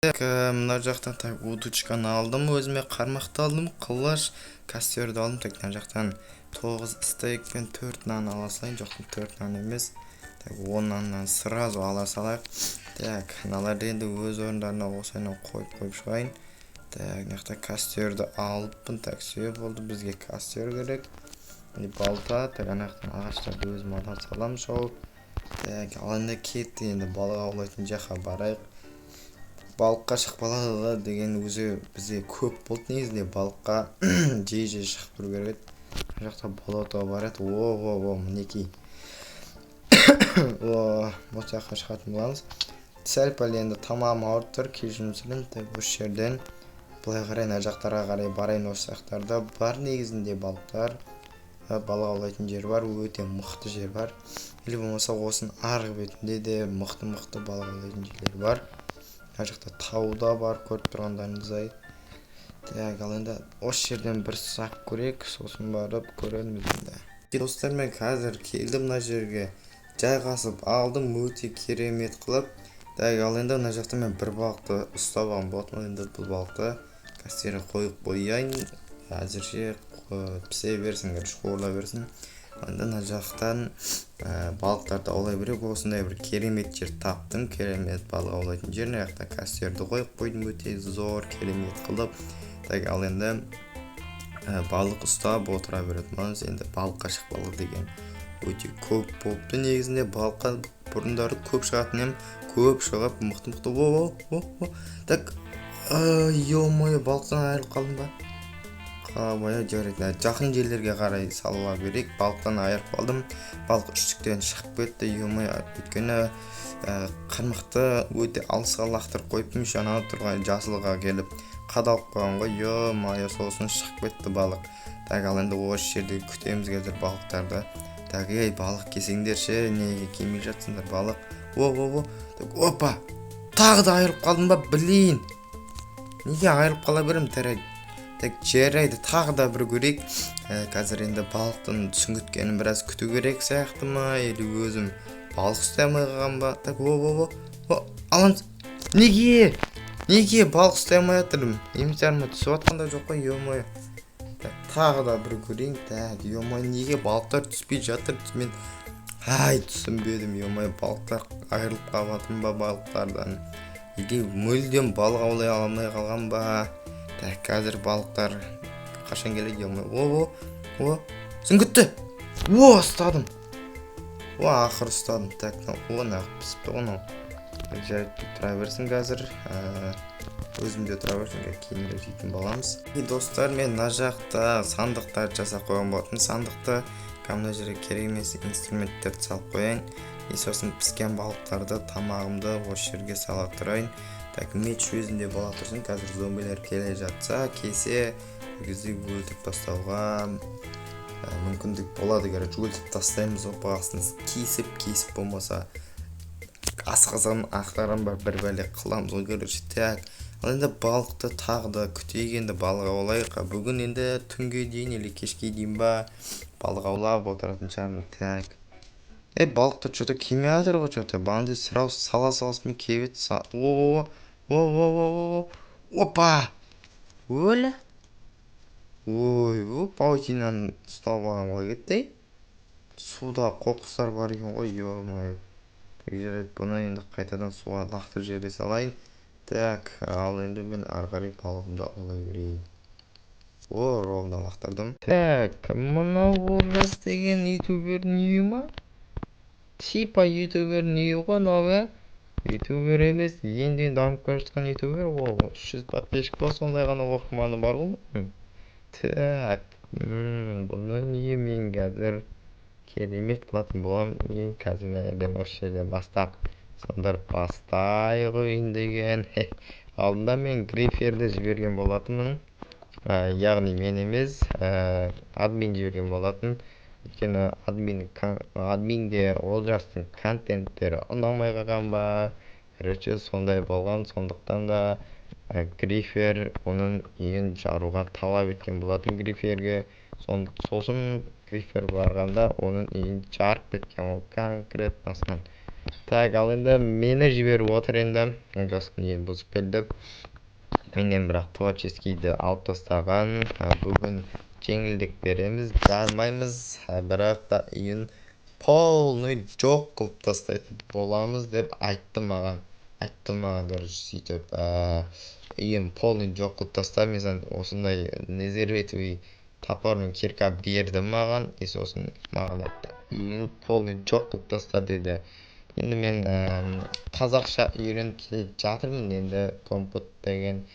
Так, мына жақтан, так, удочканы алдым өзіме, қармақты алдым, қылыш, костерді алдым. Так, мына жақтан тоғыз стейк пен төрт нан ала салайын. Жоқ, төрт нан емес, так, 10 наннан сразу ала салайық. Так, мыналарды енді өз орындарына осылайынан қойып қойып шығайын. Так, мына жақта костерді алыппын. Так, все, болды, бізге костер керек и балта. Так, ана жақтан ағаштарды өзім ала саламын шауып. Так, ал енді кетті, енді балық аулайтын жаққа барайық. Балыққа шықпалады деген өзі бізде көп болды. Негізінде балыққа жиі жиі шығып тұру керек еді. Мына жақта болото бар еді. О, о, о, мінекей, о, осы жаққа шығатын боламыз. Сәл пәл енді тамағым ауырып тұр, кешірім сұраймын. Так, осы жерден былай қарай, мына жақтарға қарай барайын. Осы жақтарда бар негізінде балықтар, балық аулайтын жер бар, өте мықты жер бар. Или болмаса осының арғы бетінде де мықты мықты балық аулайтын жерлер бар. Мына жақта тау да бар, көріп тұрғандарыңыздай. Так, ал енді осы жерден бір сақ көрейік, сосын барып көреміз. Енді, достар, мен қазір келдім мына жерге, жайғасып алдым өте керемет қылып. Так, ал енді мына жақта мен бір балықты ұстап алған болатынмын. Енді бұл балықты костерге қойып қояйын, әзірше пісе берсін, короче, қуырыла берсін. Енді мына жақтан балықтарды аулай берейік. Осындай бір керемет жер таптым, керемет балық аулайтын жер. Мына жақта костерді қойып қойдым өте зор, керемет қылып. Так, ал енді балық ұстап отыра беретін боламыз. Енді балыққа шықпалы деген өте көп болыпты. Негізінде балыққа бұрындары көп шығатын едім, көп шығып, мықты мықты. О, о, о, так, ё-моё, балықтан айырылып қалдым ба? Қалай, жарайды, жақын жерлерге қарай сала берейік. Балықтан айырып қалдым, балық үштіктен шығып кетті, ё-моё. Өйткені қармақты өте алысқа лақтырып қойыппын, еще ана тұрған жасылға келіп қадалып қойған ғой, ё-моё, сосын шығып кетті балық. Так, ал енді осы жерде күтеміз қазір балықтарды. Так, ей, балық, келсеңдерші, неге келмей жатсыңдар, балық? О, о, о, так, опа, тағы да айырылып қалдым ба? Блин, неге айырылып қала беремін? Жарайды, так, жарайды, тағы да бір көрейік. Қазір енді балықтың сүңгіткенін біраз күту керек сияқты ма, или өзім балық ұстай алмай қалған ба? Так, о, о, о, о, аламыз. Неге балық ұстай алмай жатырмын? Инвентарыма түсіп жатқан да жоқ қой, ё-моё. Так, тағы да бір көрейін. Так, ё-моё, неге балықтар түспей жатыр? Мен, ай, түсінбедім, ё-моё. Балықтар айырылып қалып жатырмын ба балықтардан, или мүлдем балық аулай алмай қалған ба? Так, қазір балықтар қашан келеді, ё-моё? О, о, о, сүңгітті! О, ұстадым! О, ақыры ұстадым. Так, мынау, о, мына пісіпті ғой мынау. Так, жарайды, тұра берсін қазір, өзімде тұра берсін, кейінірек жейтін боламыз. И, достар, мен мына жақта сандықтар жасап қойған болатынмын. Сандықты мына жерге керек емес инструменттерді салып қояйын. И сосын піскен балықтарды, тамағымды осы жерге сала тұрайын. Так, меч өзінде бола тұрсын. Қазір зомбилер келе жатса, келсе, ол кезде өлтіріп тастауға мүмкіндік болады. Короче, өлтіріп тастаймыз ғой, басын кесіп кесіп, болмаса асқазанын ақтарам ба, бір бәле қыламыз ғой, короче. Так, ал енді балықты тағы да күтейік. Енді балық аулайық. Бүгін енді түнге дейін или кешке дейін ба, балық аулап отыратын шығармын. Так, ей, балықтар че то келмей жатыр ғой. Че то бағана сразу сала салысымен келіп еді. О, о, о, о, о, опа, өлі! Ой, паутинаны ұстап алған қалай кетті, ей? Суда қоқыстар бар екен ғой, ё-моё. Жарайды, бұны енді қайтадан суға лақтырып жібере салайын. Так, ал енді мен ары қарай балығымды аулай берейін. О, ровно лақтырдым. Так, мынау Олжас деген ютубердің үйі ма? Типа ютубердің үйі ғой мынау, иә? Ютубер емес, енді енді дамып келе жатқан ютубер ғой. 300 подписчик па, сондай ғана оқырманы бар ғой. Так, бұның үйі мен қазір керемет қылатын боламын. Мен қазір мына жерден, осы жерден бастап сындырып бастай қояйын деген. Алдында мен гриферді жіберген болатынмын, яғни мен емес, админ жіберген болатын. Өйткені админге Олжастың контенттері ұнамай қалған ба, короче, сондай болған. Сондықтан да грифер оның үйін жаруға талап еткен болатын гриферге. Сосын грифер барғанда оның үйін жарып кеткен ғой конкретносынан. Так, ал енді мені жіберіп отыр. Енді Олжастың үйін бұзып келді менен, бірақ творческийді алып тастаған. Бүгін жеңілдік береміз, жармаймыз, бірақ та үйін полный жоқ қылып тастайтын боламыз деп айтты маған. Айтты маған, короче, сөйтіп, үйін полный жоқ қылып таста, мен саған осындай незеритовый топор мен кирка берді маған. И сосын маған айтты: «Үйін полный жоқ қылып таста», — деді. Енді мен қазақша үйреніп келе жатырмын. Енді Компот деген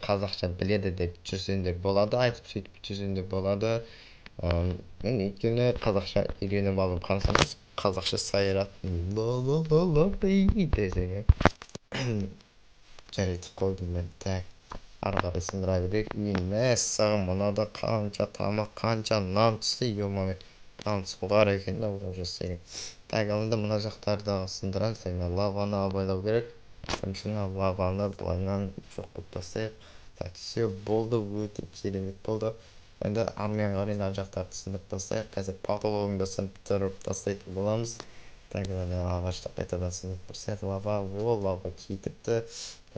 қазақша біледі деп жүрсеңдер болады, айтып, сөйтіп жүрсеңдер болады. Мен өйткені қазақша үйреніп алдым. Қарасаңыз, қазақша сайрап десең, иә, жарайды, қойдым мен. Так, ары қарай сындыра берейік үйін. Мәссаған, мынада қанша тамақ, қанша нан түсті! Ё-моё, нан соғар екен да олжас деген. Так, ал енді мына жақтарды сындырамыз. Так, лаваны абайлау керек. Бірінші мына лаваны былайынан жоқ қылып тастайық. Так, все, болды, өте керемет болды. Енді армен қарай мына жақтарды сындырып тастайық. Қазір потологын да сындырып тастайтын боламыз. Так, мына ағашты қайтадан сындырып тастайық. Лава, о, лава кетіпті.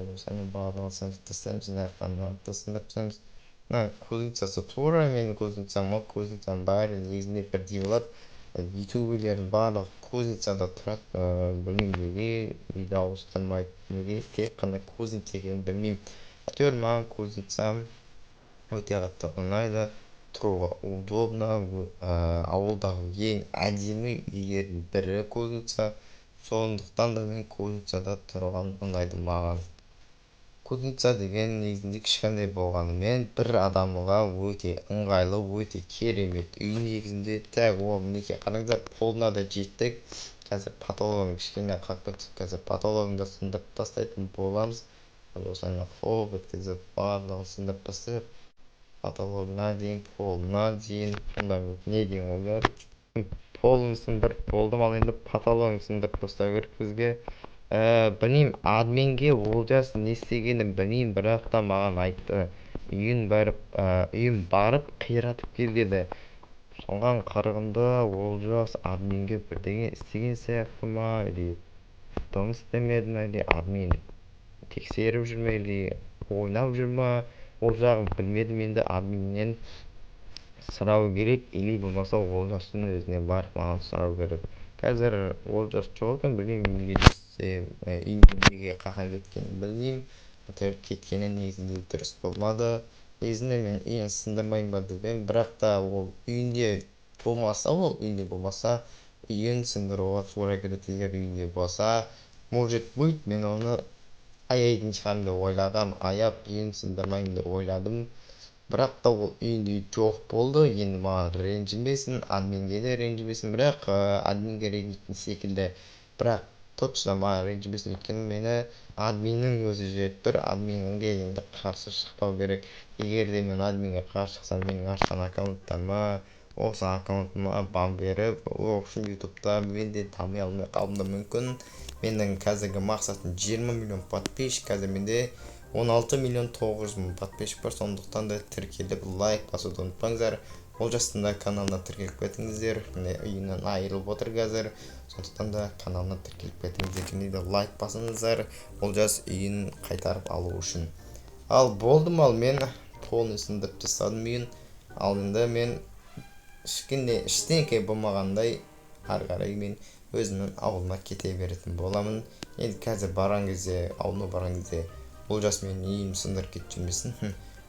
Осымен барлығын сындырып тастаймыз. Мына жақтан мынаны да сындырып тастаймыз. Мына кузницасы тура менің кузницам ғой. Кузницаның бәрі негізінде бірдей болады. Ютуберлердің барлығы кузницада тұрады. Білмеймін, неге үйді ауыстырмайды, неге тек қана кузница екенін білмеймін. Әйтеуір маған кузницам өте қатты ұнайды, тұруға удобно. Ауылдағы ең әдемі үйлердің бірі кузница, сондықтан да мен кузницада тұрған ұнайды маған. Кузница деген негізінде кішкентай болғанымен, бір адамға өте ыңғайлы, өте керемет үй негізінде. Так, о, мінекей, қараңыздар, полына да жеттік. Қазір потологын кішкене қалып кетті, қазір потологын да сындырып тастайтын боламыз. Осылай хоп еткізіп, барлығын сындырып тастайық, потологына дейін, полына дейін, фундаментіне дейін ғой. Полын сындырып болдым, ал енді потологын сындырып тастау керек бізге. Білмеймін, админге Олжас не істегенін білмеймін, бірақ та маған айтты: «Үйін барып, үйін барып қиратып кел», — деді. Соған қарағанда, Олжас админге бірдеңе істеген сияқты ма, или дым істемеді ма, или админ тексеріп жүр ме, или ойнап жүр ма, ол жағын білмедім. Енді админнен сұрау керек или болмаса Олжастың өзіне барып маған сұрау керек. Қазір Олжас жоқ екен, білмеймін, неге жетсе, үйіне неге қақай кеткенін білмеймін. Әйтеуір кеткені негізінде дұрыс болмады. Негізінде мен үйін сындырмайын ба деп едім, бірақ та ол үйінде болмаса, үйін сындыруға тура келеді. Егер үйінде болса, может быть, мен оны аяйтын шығармын деп ойлағам, аяп, үйін сындырмаймын деп ойладым, бірақ та ол үйінде жоқ болды. Енді маған ренжімесін, админге де ренжімесін, бірақ админге ренжитін секілді, бірақ точно маған ренжімесін, өйткені мені админнің өзі жіберіп тұр. Админге енді қарсы шықпау керек. Егер де мен админге қарсы шықсам, менің ашқан аккаунттарыма, осы аккаунтыма бан беріп, ол үшін Ютубта мен де дами алмай қалуым да мүмкін. Менің қазіргі мақсатым 20 миллион подписчик, қазір менде 16 миллион 900 мың подписчик бар. Сондықтан да тіркеліп, лайк басуды ұмытпаңыздар. Олжастың да каналына тіркеліп кетіңіздер. Міне, үйінен айырылып отыр қазір, сондықтан да каналына тіркеліп кетіңіздер және де лайк басыңыздар Олжас үйін қайтарып алу үшін. Ал болды, ал мен полный сындырып тастадым үйін. Ал енді мен ешкімде ештеңке болмағандай ары қарай мен өзімнің ауылыма кете беретін боламын. Енді қазір барған кезде, ауылыма барған кезде Олжас менің үйімді сындырып кетіп жүрмесін,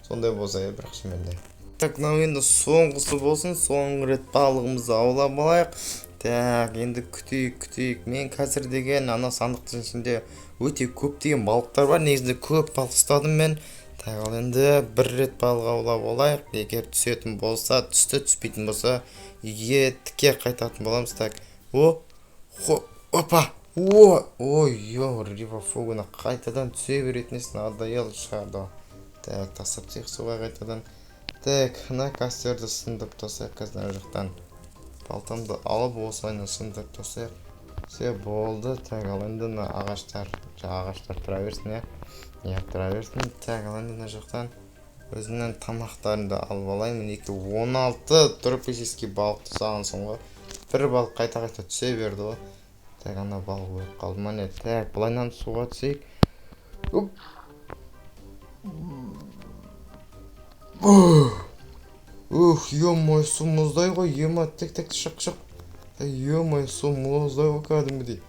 сондай болса, иә. Бірақ шынымен де, так, мынау енді соңғысы болсын, соңғы рет балығымызды аулап алайық. Так, енді күтейік, күтейік. Мен қазір деген ана сандықтың ішінде өте көптеген балықтар бар, негізінде көп балық ұстадым мен. Так, ал енді бір рет балық аулап алайық. Егер түсетін болса, түсті, түспейтін болса, үйге тіке қайтатын боламыз. Так, о, хо, опа, о, ой, ё, риба фугуна қайтадан түсе беретін надоел, шығарды. Так, тастап тастайық суға қайтадан. Так, мына костерді сындырып тастайық. Қазір мына жақтан балтамды алып, осылайынан сындырып тастайық. Все, болды. Так, ал енді мына ағаштар, жаңағы ағаштар тұра берсін, иә, иә, тұра берсін. Так, ал енді мына жақтан өзімнің тамақтарымды алып алайын. Мінекей, 16 тропический балықты ұстаған соң ғой, бір балық қайта қайта түсе берді ғой. Так, ана балық өліп қалды ма, не? Так, былайынан суға түсейік. Оп. Ух, ё-моё, су мұздай ғой, ема. Так, так, шық, шық. Ё-моё, су мұздай ғой кәдімгідей.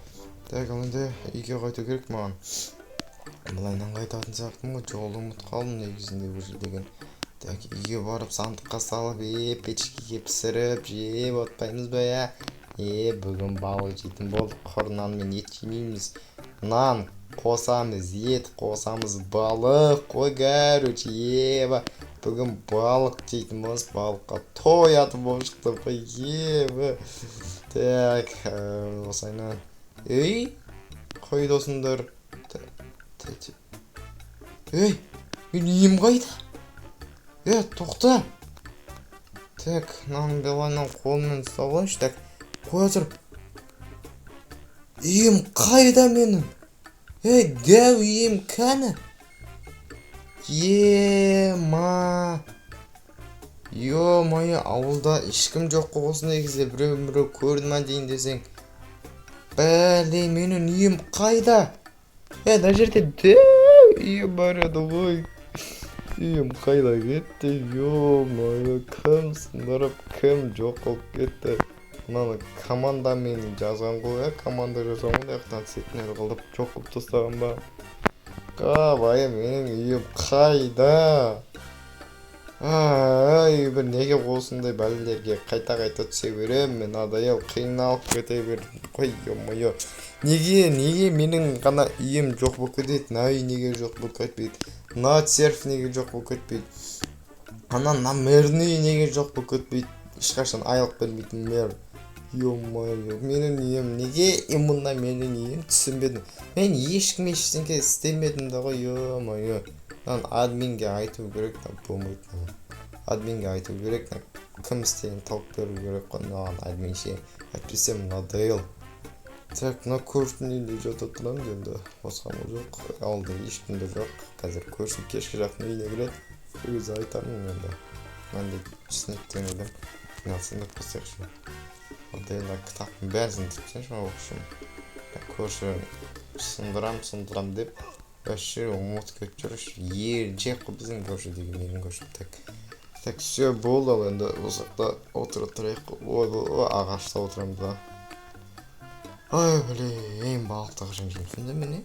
Так, ал енді үйге қайту керек маған. Былайынан қайтатын сияқтымын ғой, жолды ұмытып қалдым негізінде уже деген. Так, үйге барып, сандыққа салып, печкеге пісіріп жеп отпаймыз ба, иә? Бүгін балық жейтін болдық, құр нанмен ет жемейміз. Нан қосамыз, ет қосамыз, балық қой, короче, еба. Бүгін балық жейтін боламыз, балыққа тоятын болып шықтық қой, еба. Так, осылайынан. Ей, қайдасыңдар? Ей, менің үйім қайда? Е, тоқта. Так, мынаны былайынан қолыммен ұстап алайыншы. Так, қоя тұр. Үйім қайда менің? Ей, дәу үйім кәні? Ема. Ё-моё, ауылда ешкім жоқ қой осындай кезде, біреу біреу көрді ма дейін десең. Бәле, менің үйім қайда? Е, мына жерде дәу үйім бар еді ғой. Үйім қайда кетті? Ё-моё, кім сындырып, кім жоқ қылып кетті? Мынаны командамен жазған ғой, иә, команда жазған ғой, мына жақтан сетінер қылып жоқ қылып тастаған ба? Қабай, менің үйім қайда? Ай, бір неге осындай бәлелерге қайта қайта түсе беремін мен? Надоел, қиналып кете бердім қой, ё-моё. Неге менің ғана үйім жоқ болып кетеді? Мына үй неге жоқ болып кетпейді? Мына серф неге жоқ болып кетпейді? Ана мына мэрдің үйі неге жоқ болып кетпейді? Ешқашан айлық бермейтін мэр. Ё-моё, менің үйім неге именно менің үйім, түсінбедім. Мен ешкім ештеңе істемедім да ғой, ё-моё. Мынаны админге айту керек, мына болмайды мына. Админге айту керек, мына кім істегенін тауып беру керек қой мынаған админ ше. Әйтпесе надоел. Так, мына көршінің үйінде жата тұрамыз енді, басқа амал жоқ. Ауылда ешкім де жоқ. Қазір көршім кешкі жақын үйіне кіреді. Сол кезде айтармын енді. Мынандай түсінеді деген ойдамын. Мына сындырып тастайықшы. Надоел, кітаптың бәрін сындырып тастайыншы, в общем. Көрші сындырам, сындырам деп вообще ұмытып кетіп жүр. Еріншек қой біздің көрші деген, менің көршім. Так, так, все, болды. Ал енді осы жақта отыра тұрайық. Ой, ой, ағашта отырамыз да. Ой, блин, балықты қашан жеймін сонда мен, е?